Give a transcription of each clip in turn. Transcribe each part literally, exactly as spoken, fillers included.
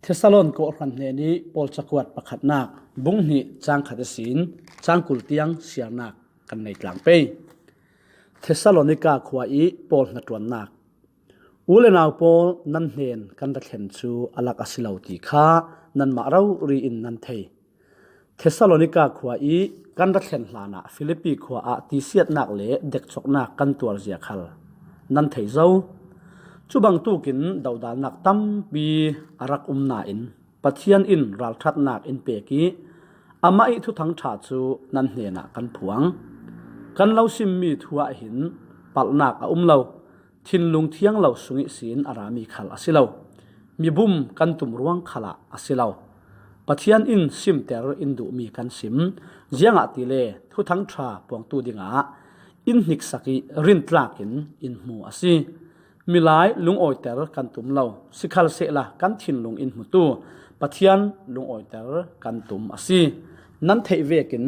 Thesalon kawhhran hnenih Paul cakuat pakhatnak, bung hnih cang khat ihsin cang kul tiang siarnak kan nei tlang pei. Thesalonika khua i Paul hnaṭuannak. U le nau pawl, nan hnen kan ra thlen cu a lak a si lo ti kha nanmah rori in nan thei. Thesalonika khua i kan ra thlen hlanah Filipi khua ah tisiatnak le dekcoknak kan tuar zia khal nan thei zo. Cu bangtukin dodalnak tampi a rak um nain Pathian in ralṭhatnak in pek i amah i Thuthang ṭha cu nan hnenah kan phuang. Kan lo simmi thu ah hin palhnak a um lo. Thinlung thiang lo sung ihsin a rami khal a si lo. Mibum kan tum ruang khalah a si lo. Pathian in simter in duhmi kan sim, ziangahtile Thuthang ṭha puangtu dingah in hniksak i rintlak in in hmu a si. Milai lungawiter kan tum lo, sikhalsehla kan thinlung in hmutu Pathian lungawiter kan tum a si. Nan theih vekin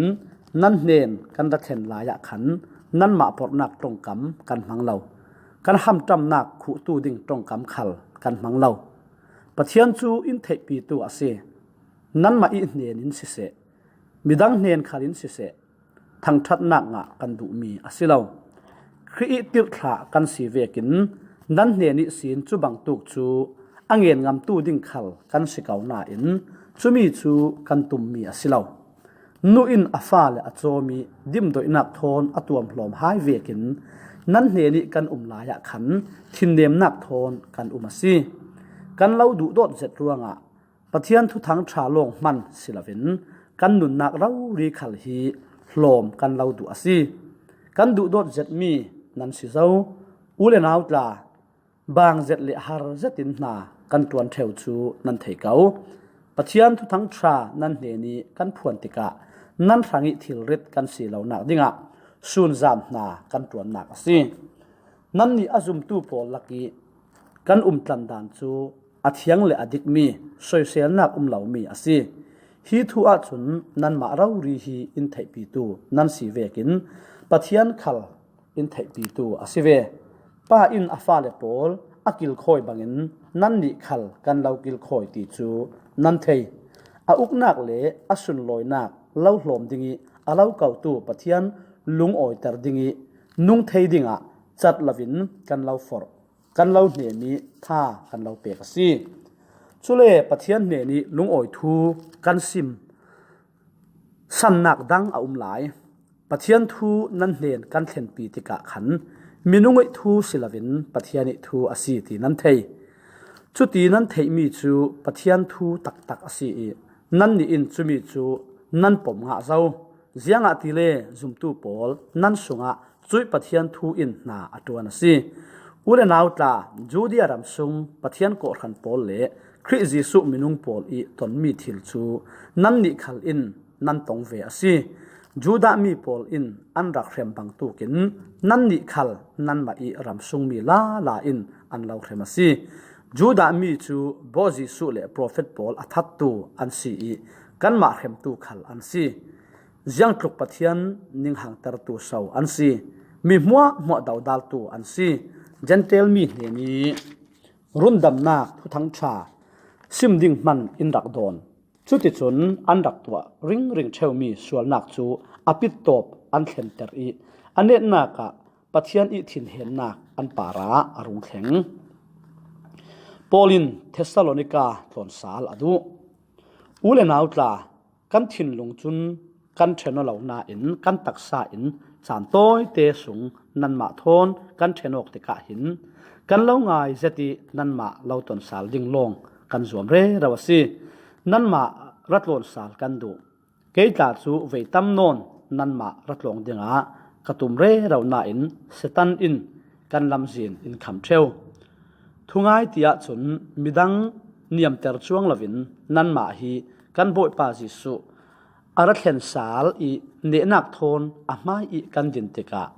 nan hnen kan ra thlen lai ah khan nanmah porhnak ṭongkam kan hmang lo. Kan hamṭamnak khuhtu ding ṭongkam khal kan hmang lo. Pathian cu in theihpitu a si. Nanmah i hnen in siseh, midang hnen khal in siseh, thangṭhatnak ngah kan duhmi a si lo. Khrih i tirhthlah kan si vekin nan hnen ihsin cu bangtuk cu a ngenngamtu ding khal kan si ko nain cumi cu kan tummi a si lo. Nu in a fale a cawm i dimdoihnak thawn a tuamhlawm hai vekin nan hnenih kan um lai ah khan thinnemnak thawn kan um a si. Kan lo duhdawt zet ruangah Pathian Thuthang ṭha lawng hman si loin kan nunnak rori khal hi hlawm kan lo duh a si. Kan duhdawt zetmi nan si zo. U le nau tla, bang zet le har zetin hna kan ṭuan ṭheu cu nan thei ko. Pathian Thuthang ṭha nan hnen i kan phuan tikah nan hrang i thilrit kan si lonak dingah sunzam hna kan ṭuannak a si. Nannih a zumtu pawl lak i kan umtlandan cu a thiang le a dikmi, soiselnak um lomi a si. Hi thu ahcun nanmah rori hi in theihpitu nan si vekin Pathian khal in theihpitu a si ve. Pa in a fale pawl a kilkhawi bangin nannih khal kan lo kilkhawi ti cu nan thei. A uknak le a sunlawinak lo hlawm ding i a lo kotu Pathian lungawiter ding i nung thei dingah cat loin kan lo forh, kan lo hnem i tha kan lo pek a si. Cule Pathian hnen i lungawi thu kan sim sannak dang a um lai. Pathian thu nan hnen kan thlenpi tikah khan minung i thu si loin Pathian i thu a si ti nan thei. Cuti nan theihmi cu Pathian thu taktak a si i nannih in cumi cu nan pom ngah zo. Ziangahtile zumtu pawl nan sungah cuih Pathian thu in hna a ṭuan a si. U le nau tla, Judea ram sung Pathian kawhhran pawl le Khrih Jesuh minung pawl i tonmi thil cu nannih khal in nan tong ve a si. Judah mi pawl in an rak hrem bangtukin nannih khal nanmah i ram sungmi lala in an lo hrem a si. Judah mi cu Baw Jesuh le profet pawl a thattu an si i kanmah hremtu khal an si. Ziangtluk Pathian ninghangtertu so an si. Mi hmuahhmuah dodaltu an si. Gentile mi hnen i rundamnak Thuthang ṭha sim ding hman in rak dawn. Cuticun an rak tuah ringring ṭheumi sualnak cu a pittawp an thlenter i a netnak ah Pathian i thinhennak an parah a rung thleng. Paul in Thessalonika tlawnsal a duh. U le nau tla, kan thinlung cun kan ṭhen aw lo nain kan taksa in caan tawite sung nanmah thawn kan ṭhen awk tikah hin kan lo ngai zet i nanmah lo tonsal ding lawng kan zuam rero a si. Nanmah ra tlawnsal kan duh. Kei tla cu vei tam nawn nanmah ra tlawng dingah ka tum rero nain Satan in kan lamzin in kham ṭheu. Thungai ti ahcun midang niamter cuang loin nanmah hi kan Bawipa Jesuh a ra thlen sal i nehnak thawn a hmai i kan din tikah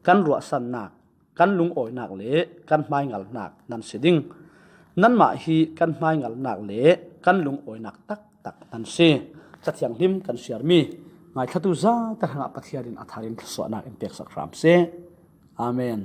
kan ruahsannak, kan lungawinak le kan hmaingalnak nan si ding. Nanmah hi kan hmaingalnak le kan lungawinak taktak nan si. Cathianghlim kan siarmi ngaithlatu zate hrangah Pathian in a thar in thluasuahnak in peksak hram seh. Amen.